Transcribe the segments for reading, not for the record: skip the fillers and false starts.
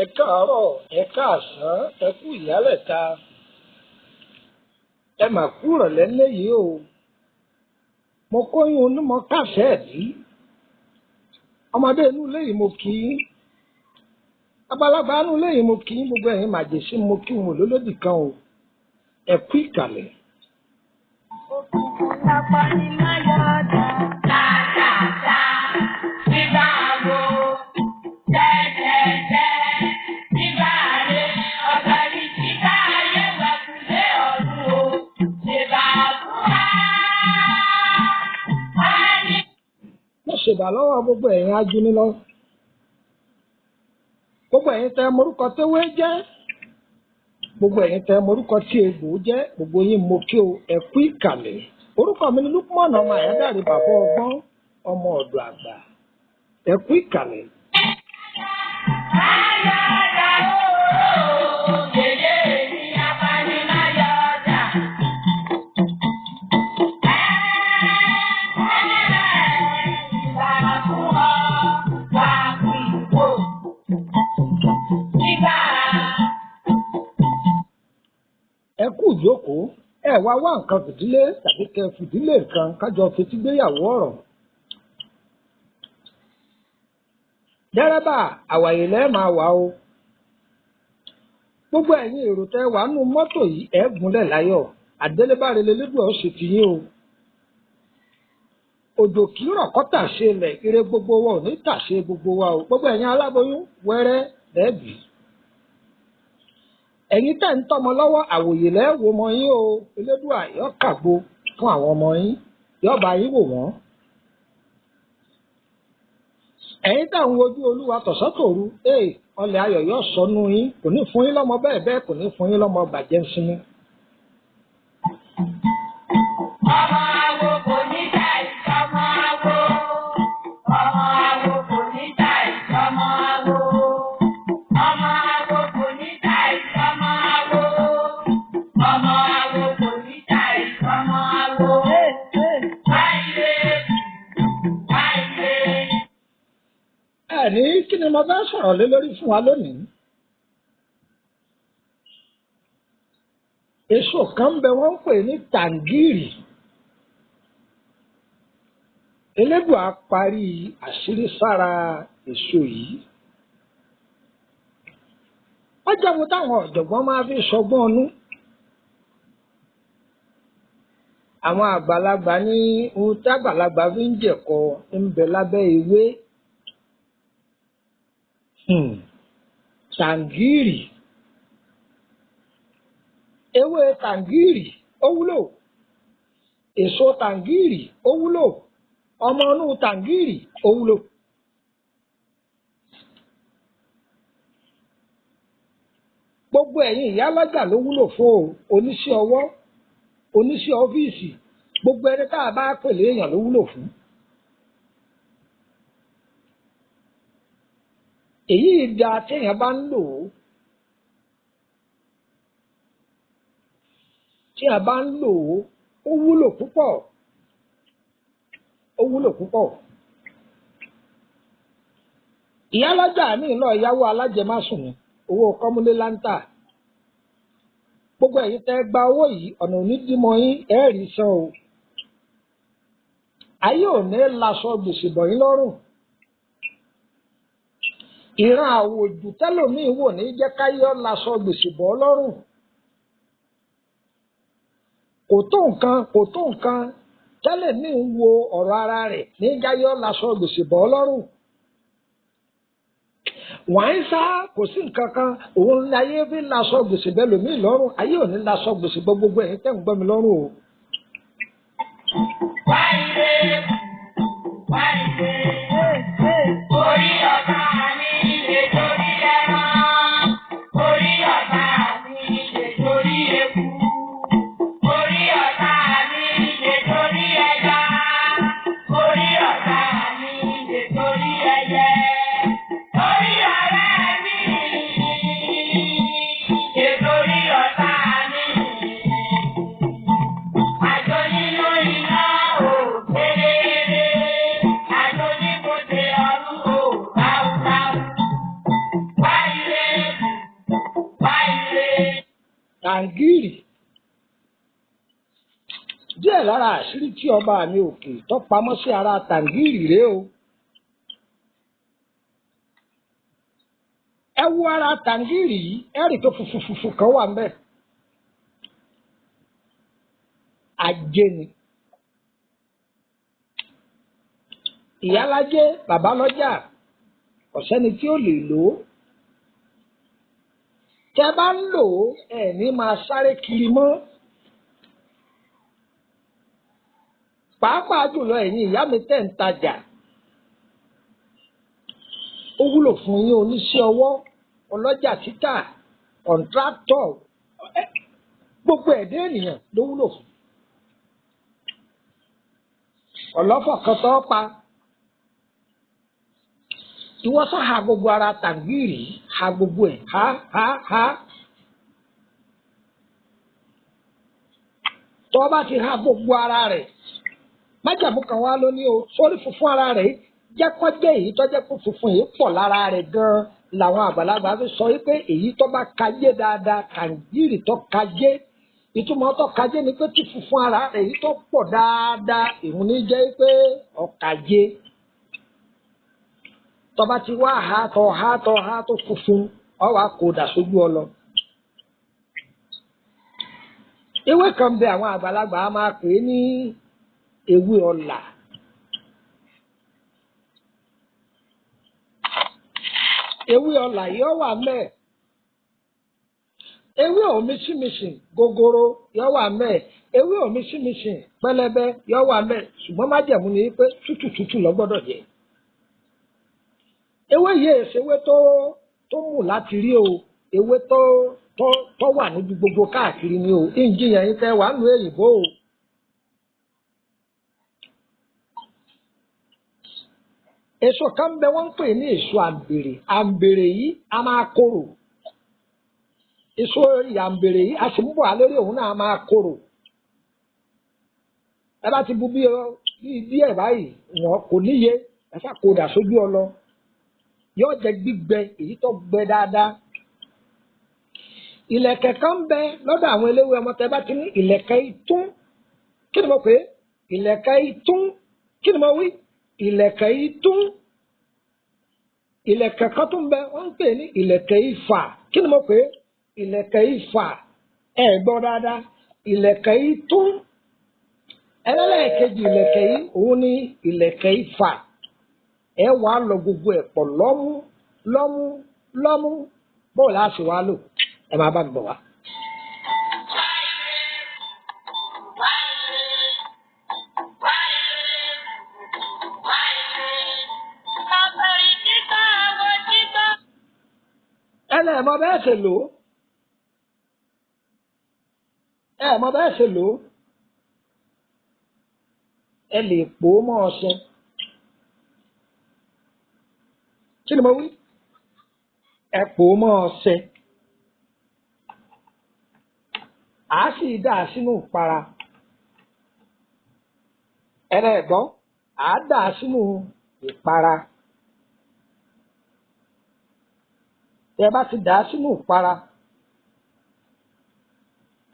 Ẹ káàárọ̀, ẹ káàsán, ẹ kú ìyálẹ̀ta, ẹ mà kú ìrọ̀lẹ́ léyìí o. Mo kóyún onímọ̀ káfẹ́ ẹ̀dí. Ọmọdé inú ilé yìí mo kí í. Àgbàlagbà inú ilé yìí mo kí í. Gbogbo ẹ̀yin màjèṣí mo kí wọn lólódì kan o. Ẹ kú ìkàlẹ̀. Òkùnkùn lápá ní Máyọ̀dá. Tàtàtà nígbà wo tẹ́tẹ́tẹ́ nígbà rẹ̀ ọ̀gbẹ́ni títà ayé wà kúlé ọ̀run o ṣe bá fún wa. Wá ní. Mo ṣèbà lọ́wọ́ gbogbo ẹ̀yin ajúnilọ́. Gbogbo ẹ̀yin tẹ morúkọ téwé jẹ́. Gbogbo ẹ̀yin tẹ morúkọ tí egbò jẹ́. Gbogbo yín mo kí o, ẹ kú ìkàlẹ̀. Orúkọ mi ni Lukman ọmọ Àyádáre bàbá ọgbọ́n ọmọ ọ̀dọ̀ àgbà. Ẹ kú ìkàlẹ̀. Máyọ̀dá o, yèyé mi apani Máyọ̀dá. Wà fún ọ, wà fún ìwò. Nígbà. Ẹ kú ìjókòó. Ẹ wá wá nǹkan fìdílé tàbí kẹ fìdílé nǹkan kájọ fetígbéyàwó ọ̀rọ̀. Dẹ́rẹ́bà àwàyè lẹ́ẹ̀ máa wà o. Gbogbo ẹ̀yin èrò tẹ wà nù mọ́tò yìí ẹ̀ gúnlẹ̀ láyọ̀. Àdélébáre lelédùn ọ̀ ṣe ti yín o. Òjò kì í rọ̀ kọ́ tàṣe lẹ̀, ire gbogbo wa ò ní tàṣe gbogbo wa o. Gbogbo ẹ̀yin aláboyún wẹ́rẹ́ lẹ́ẹ̀bì. Ẹ̀yin tẹ̀ ń tọ́mọ lọ́wọ́ àwòyè lẹ́ẹ̀wò mọ yín o. Elédùà yó kàgbo fún àwọn ọmọ yín, yó bá yín wò wọ́n. Ẹ̀yin tẹ̀ ń wojú Olúwa tọ̀sán-tòru, ee ọlẹ̀ ayọ̀ yóò sọnù yín, kò ní fún yín lọ́mọ bẹ́ẹ̀ bẹ́ẹ̀ kò ní fún yín lọ́mọ bàjẹ́ ń sinmi. Ọmọ awo kò ní ta ìsọmọ awo. Ọmọ awo kò ní ta ìsọmọ awo. Ọmọ awo kò ní ta ìsọmọ awo. Ọmọ awo kò ní ta ìsọmọ awo. Wáyé wáyé. Ẹ ní kí ni mo fẹ́ sọ̀rọ̀ lé lórí fún wa lónìí? Èso kan ń bẹ wọ́n ń pè ní tàǹgìrì. Elédùà parí àṣírí sára èso yìí. Ó jẹ́ ohun táwọn ọ̀jọ̀gbọ́n máa fi ṣọgbọ́n ọnú. Àwọn àgbàlagbà ní ohun tí àgbàlagbà fi ń jẹ̀kọ ń bẹ lábẹ́ ewé. Tàǹgìrì. Ewé tàǹgìrì ó wúlò. Èso tàǹgìrì ó wúlò. Ọmọ inú tàǹgìrì ó wúlò. Gbogbo ẹ̀yin ìyálọ́jà ló wúlò fún o. Oníṣẹ́ ọwọ́, oníṣẹ́ ọ́fíìsì, gbogbo ẹni tá a bá pè léèyàn ló wúlò fún. Èyí da téèyàn bá ń lò ó. Tí a bá ń lò ó, ó wúlò púpọ̀. Ó wúlò púpọ̀. Ìyálọ́jà mi lọ yáwó alájẹmásùn ni, owó kọ́múlé láńtà. Gbogbo ẹ̀yin tẹ́ gba owó yìí, ọ̀nà ò ní dí mọ́ yín, ẹ rí san o. Ayé ò ní laṣọ gbèsè bọ̀ yín lọ́rùn. Ìran àwòjù tẹ́lòmíì wò ní jẹ́ káyé ó laṣọ gbèsè bọ̀ ọ́ lọ́rùn. Kò tó nǹkan, kò tó nǹkan tẹ́lòmíì ń wo ọ̀rọ̀ ara rẹ̀ ní jáyé ó laṣọ gbèsè bọ̀ ọ́ lọ́rùn. Wọ́n ń sá kò sí nǹkan kan, òun ni ayé fi laṣọ gbèsè bẹ́ lòmíì lọ́rùn, ayé ò ní laṣọ gbèsè bọ́ gbogbo ẹ̀yin tẹ́ ń gbọ́ mi lọ́rùn o. Wáyé wáyé. Orí ọ̀tá mi lè torí ẹran. Orí ọ̀tá mi lè torí eku. Orí ọ̀tá mi lè torí ẹja. Orí ọ̀tá mi tàǹgìrì. Díẹ̀ lára àṣírí tí ọba mi òkè tó pamọ́ sí ara tàǹgìrì rèé o. Ẹ wo ara tàǹgìrì yìí, ẹ rí tó funfun funfun kan wà ńbẹ̀. Ajé ni. Ìyálájé, bàbá lọ́jà, kò sẹ́ni tí ó lè lò ó. Tẹ bá ń lò ó, ẹ ní máa sáré kiri mọ́. Pàápàá jùlọ ẹ̀yin ìyá mi tẹ̀ ń tajà. Ó wúlò fún yín oníṣẹ́ ọwọ́, ọlọ́jà títà, kọ̀ǹtráktọ̀, gbogbo ẹ̀dá ènìyàn ló wúlò fún. Ọ̀lọ́fọ̀ kan tó pa. Ìwọ sá ha gbogbo ara tàǹgìrì, ha gbogbo ẹ̀, ha ha ha. Tọ́ bá ti ha gbogbo ara rẹ̀, májàmú kan wá ló ní o, sórí funfun ara rẹ̀ jẹ́ kó jẹ́ èyí tó jẹ́ kó funfun yìí pọ̀ lára rẹ̀ gan-an làwọn àgbàlagbà fi sọ wípé èyí tó bá kajé dáadáa, tàǹgìrì tó kajé. Ìtumọ̀ tó kajé ni pé tí funfun ara rẹ̀ èyí tó pọ̀ dáadáa, ìhun ní jẹ́ pé ọ̀kajé. Tó bá ti wá ha tó ha tó ha tó funfun, ọ wá kó dà sójú ọ lọ. Ewé kan bẹ àwọn àgbàlagbà á máa pè é ní ewé ọlà. Ewé ọlà yóò wà mẹ́ẹ̀. Ewé òmísìmísìn gogoro yóò wà mẹ́ẹ̀. Ewé òmísìmísìn pẹlẹbẹ yóò wà mẹ́ẹ̀. Ṣùgbọ́n májẹ̀mú ni pé tútù tútù ló gbọ́dọ̀ jẹ́. Ewé yìí èsè ewé tó mú láti rí o. Ewé tó tó tó wà níbi gbogbo káàkiri ni o. Ìjìyàn yín tẹ́ wà nù èyìnbó o. Èso kan bẹ wọ́n ń pè ní èso àǹbèrè. Àǹbèrè yìí a máa korò. Èso àǹbèrè yìí a sì ń bọ̀ á lórí òun náà a máa korò. Ẹ bá ti bu bí díẹ̀ báyìí, wọ́n kò níye, ẹ sá kó dà sójú ọ lọ. Yóò jẹ gbígbẹ, èyí tó gbẹ dáadáa. Ìlẹ̀kẹ̀ kan ń bẹ lọ́dọ̀ àwọn eléwé ọmọ tẹ bá ti ní ìlẹ̀kẹ̀ itún. Kí ni mo pè é? Ìlẹ̀kẹ̀ itún. Kí ni mo wí? Ìlẹ̀kẹ̀ itún. Ìlẹ̀kẹ̀ kan tún bẹ, wọ́n ń pè ní ìlẹ̀kẹ̀ ifà. Kí ni mo pè é? Ìlẹ̀kẹ̀ ifà. Ẹ gbọ́ dáadáa. Ìlẹ̀kẹ̀ itún. Ẹlẹ́lẹ́kejì ìlẹ̀kẹ̀ yìí, òun ni ìlẹ̀kẹ̀ ifà. Ẹ wàá lọ gbogbo ẹ̀ pọ̀ lọ́mú lọ́mú lọ́mú. Bóò láti wá lò? Ẹ máa bá mi bọ̀ wá. Ẹ lẹ̀ mọ bẹ́ẹ̀ ṣe lò ó. Ẹ mọ bẹ́ẹ̀ ṣe lò ó. Ẹ lè pò ó mọ́ ọṣẹ. Kí ni mo wí? Ẹ pò ó mọ́ ọṣẹ. À á sì dà á sínú ìpara. Ẹ lẹ̀ gbọ́, à á dà á sínú ìpara. Tẹ bá ti dà á sínú ìpara.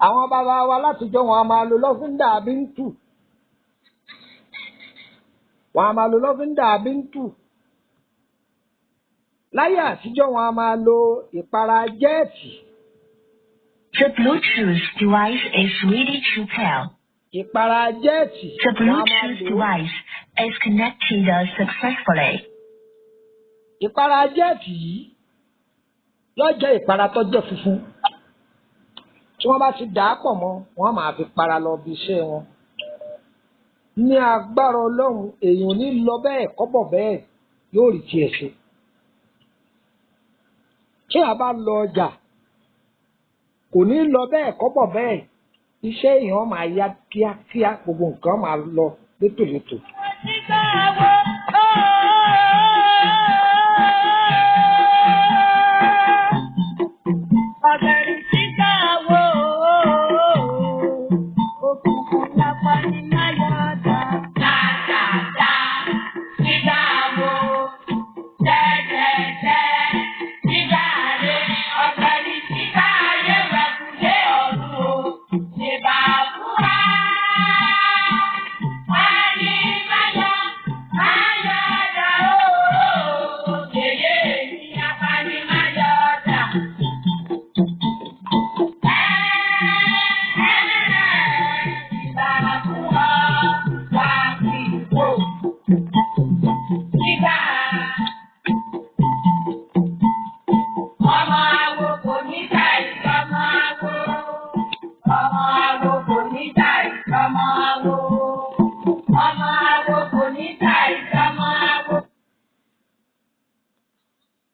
Àwọn bàbá wa látijọ́ wọn a máa lo lọ́fíńdà bíńtù. Wọn a máa lo lọ́fíńdà bíńtù. Láyé àtijọ́ wọn a máa lo ìpara jẹ́ẹ̀tì. The Bluetooth device is ready to pair. Ìpara jẹ́ẹ̀tì The wọn a máa Bluetooth lò ó. device is connected successfully. Ìpara jẹ́ẹ̀tì yìí yóò jẹ́ ìpara tó jẹ́ funfun. Tí wọ́n bá ti dà á pọ̀ mọ́, wọ́n máa fi para lọ bí iṣẹ́ wọn. Ní agbára Ọlọ́run, èèyàn ò ní lọ bẹ́ẹ̀ kọ́bọ̀ bẹ́ẹ̀ yóò rí tiẹ̀ ṣe. Tí a bá lọ ọjà, kò ní lọ bẹ́ẹ̀ kọ́bọ̀ bẹ́ẹ̀. Iṣẹ́ èèyàn máa yá kíákíá, gbogbo nǹkan máa lọ létòlétò.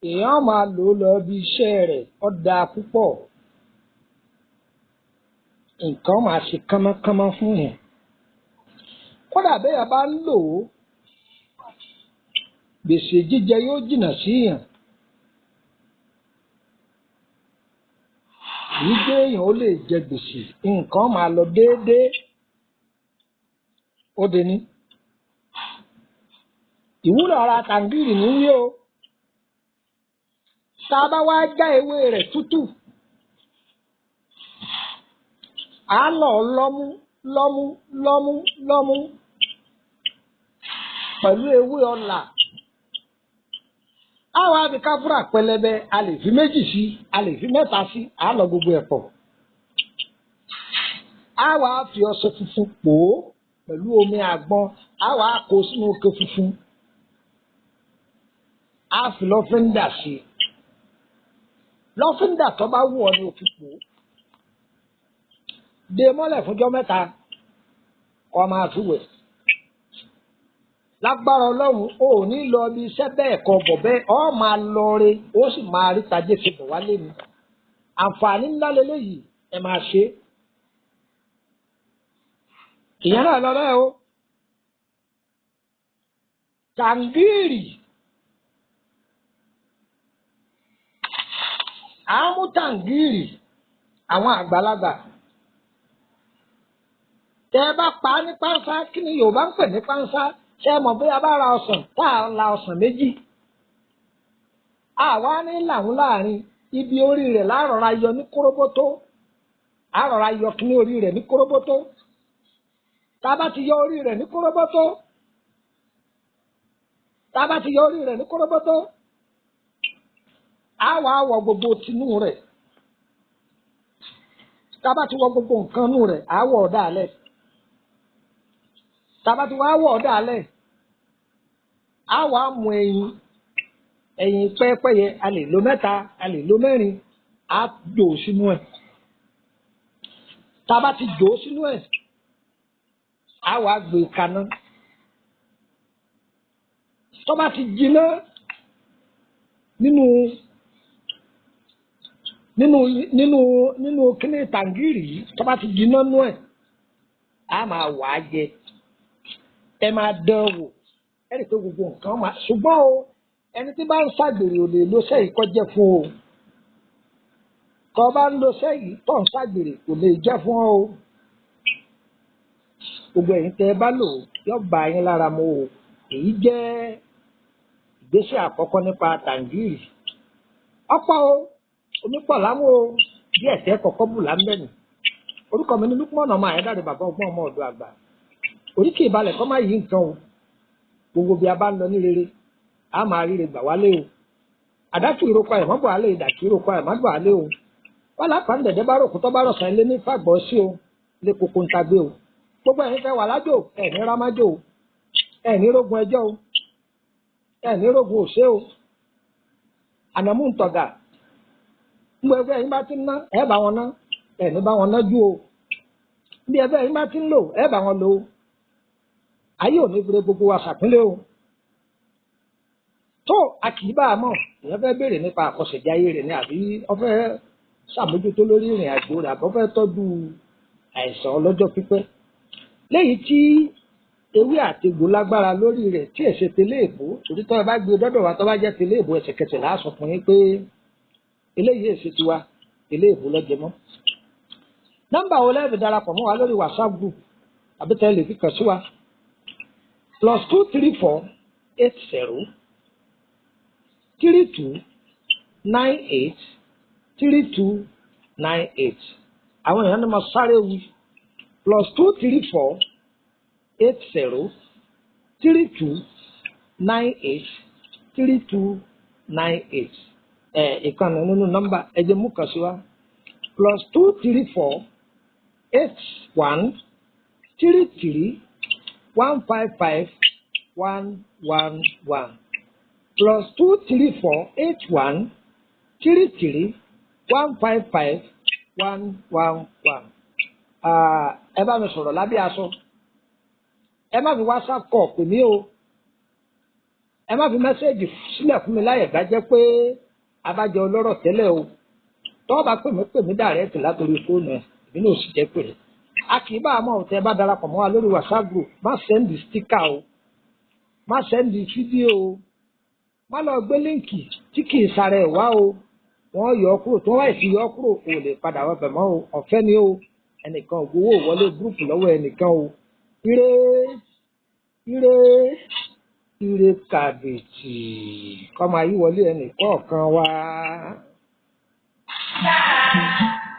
Èèyàn máa lò ó lọ bí iṣẹ́ rẹ̀, ó dáa púpọ̀. Nǹkan máa ṣe kánmọ́kánmọ́ fún yẹn. Kódà béèyàn bá ń lò ó, gbèsè jíjẹ yóò jìnnà sí yàn. Kìí jẹ́ èèyàn ó lè jẹ gbèsè, nǹkan máa lọ déédéé. Ó de ní. Ìwúlò ara tàǹgìrì ní wí o. Tá a bá wá já ewé rẹ̀ tútù, á lọ̀ ọ́ lọ́mú lọ́mú lọ́mú lọ́mú pẹ̀lú ewé ọlà. Á wá fi káfúrà pẹlẹbẹ, a lè fi méjì sí, a lè fi mẹ́ta sí, á lọ gbogbo ẹ̀ pọ̀. Á wá fi ọṣẹ funfun pò ó pẹ̀lú omi àgbọn, á wá kó sínú ike funfun. Á fi lọ́fíńdà sí i. Lọ́fíńdà tó bá wù ọ́ ni o fi pò ó. De mọ́lẹ̀ fúnjọ́ mẹ́ta kó máa fi wẹ̀. Lágbára Ọlọ́run, o ò ní lọ ibi iṣẹ́ bẹ́ẹ̀ kọ bọ̀ bẹ́ẹ̀, ọ máa lọ re, ó sì máa rí tajé ṣe bọ̀ wálé ni. Àǹfààní ńlá leléyìí, ẹ máa ṣe é. Ìyẹn náà lọ bẹ́ẹ̀ o. Tàǹgìrì. Àámú tàǹgìrì àwọn àgbàlagbà. Tẹ́ ẹ bá pa á ní pánsá, kí ni Yorùbá ń pè ní pánsá? Ṣé ẹ mọ̀ bí a bá ra ọsàn tá a la ọsàn méjì? Àwa ní làwọn láàrin ibi orí rẹ̀ lárọ̀ra yọ ní kóróbótó. Àrọ̀ra yọ kíní orí rẹ̀ ní kóróbótó. Tá a bá ti yọ orí rẹ̀ ní kóróbótó. Tá a bá ti yọ orí rẹ̀ ní kóróbótó. Á wàá wọ gbogbo tinú rẹ̀. Tá a bá ti wọ gbogbo nǹkan nú rẹ̀, á wọ̀ ọ́ dàálẹ̀. Tá a bá ti wá wọ̀ ọ́ dàálẹ̀, á wàá mú ẹyin, ẹyin pẹ́ẹ́pẹ́yẹ, a lè lo mẹ́ta, a lè lo mẹ́rin, á jò ó sínú ẹ̀. Tá a bá ti jò ó sínú ẹ̀, á wàá gbé e kaná. Tó bá ti jiná nínú nínú nínú nínú kíní tàǹgìrì yìí, tó bá ti jiná nú ẹ̀, á máa wà á jẹ. Ẹ máa dán wò, ẹ rí i pé gbogbo nǹkan máa, ṣùgbọ́n o, ẹni tí bá ń ṣàgbèrè ò lè lo iṣẹ́ yìí kó jẹ́ fún o. Tó bá ń lo iṣẹ́ yìí tó ń ṣàgbèrè kò lè jẹ́ fún ọ o. Gbogbo ẹ̀yin tẹ́ ẹ bá lò ó, yóò bá yín lára mu o. Èyí jẹ́ ìgbésẹ̀ àkọ́kọ́ nípa tàǹgìrì. Ọ̀pọ̀ o, omi pọ̀ lámú o, díẹ̀ tẹ́ kọ́kọ́ bù lámbẹ́ nì. Orúkọ mi ni Lukman ọmọ Àyádáre, bàbá ọgbọ́n ọmọ ọ̀dọ̀ àgbà. Oríkì ìbalẹ̀ kọ́ máa yí nǹkan o. Gbogbo bí a bá ń lọ ní rere, a máa ríre gbà wálé o. Àdákì ìroko àìmọ́bọ̀ alẹ́, ìdàkì ìroko àìmọ́bọ̀ alẹ́ o. Wọ́n lápá ń dẹ̀dẹ̀ bá ròkú tó bá rọ̀sán ilé ní fàgbọ́ sí o, lé koko ń tagbé o. Gbogbo ẹ̀yin fẹ́ wà lájò, ẹ̀ ní rámájò o, ẹ̀ ní rógun ẹjọ́ o, ẹ̀ ní rógun òṣè o. Ànàmú ń tọ̀gà. Gbogbo ẹgbẹ́ yín bá ti ń ná, ẹ̀ bá wọn ná, ẹ̀ ní bá wọn ná jú o. Bí ẹgbẹ́ yín bá ti ń lò, ẹ̀ bá wọn lò o. Ayé ò ní fure gbogbo wa ṣàpínlẹ̀ o. Tó a kì í bá a mọ̀, èèyàn fẹ́ béèrè nípa àkọsẹ̀jayé rẹ̀ ni àbí ó fẹ́ ṣàmójútó lórí ìrìn àjò rẹ̀ àbí ó fẹ́ tọ́jú àìsàn ọlọ́jọ́ pípẹ́. Léyìí tí ewé àtegbò lágbára lórí rẹ̀ tí èsè télé èbó, torí tó ẹ bá gbé dọ́dọ̀ wa tó bá jẹ́ télé èbó ẹsẹ̀kẹsẹ̀ là á sọ fún yín pé eléyìí èsè tiwa, télé èbó lọ́jẹ mọ́. Nọ́mbà wo lẹ́ẹ̀fi darapọ̀ mọ́ wa lórí WhatsApp group àbí tẹ́ lè fi kàn sí wa? +234 80 32 98 32 98. Àwọn èèyàn ní mo sáré wí. +234 80 32 98 32 98. Ẹ ìkànnì nínú nọ́mbà ẹ jẹ́ mú kàn sí wa. +234 81 33 155 111. +234 81 33 155 111. Ẹ bá mi sọ̀rọ̀ lábẹ́ aṣọ. Ẹ má fi WhatsApp call pè mí o. Ẹ má fi message sílẹ̀ fún mi láyẹ̀ bá jẹ́ pé abájọ ọlọ́rọ̀ tẹ́lẹ̀ o. Tọ́ bá pè mí, pè mí direct látòrí fóònù ẹ̀, èmi náà ò sì jẹ́ pè é. A kì í bá a mọ̀ ọ́. Tẹ́ ẹ bá darapọ̀ mọ́ wa lórí WhatsApp group, má send sticker o, má send fídíò o, má lọ gbé link tí kì í sara ẹ̀ wá o. Wọ́n yọ ọ́ kúrò. Tí wọ́n bá sì yọ ọ́ kúrò, o lè padà wọ bẹ̀ mọ́ o. Ọ̀fẹ́ ni o, ẹnìkan ò gbowó wọlé group lọ́wọ́ ẹnìkan o. Ire, ire, ire kàbìtì kọ́ máa yí wọlé ẹnì kọ̀ọ̀kan wa. Sáà.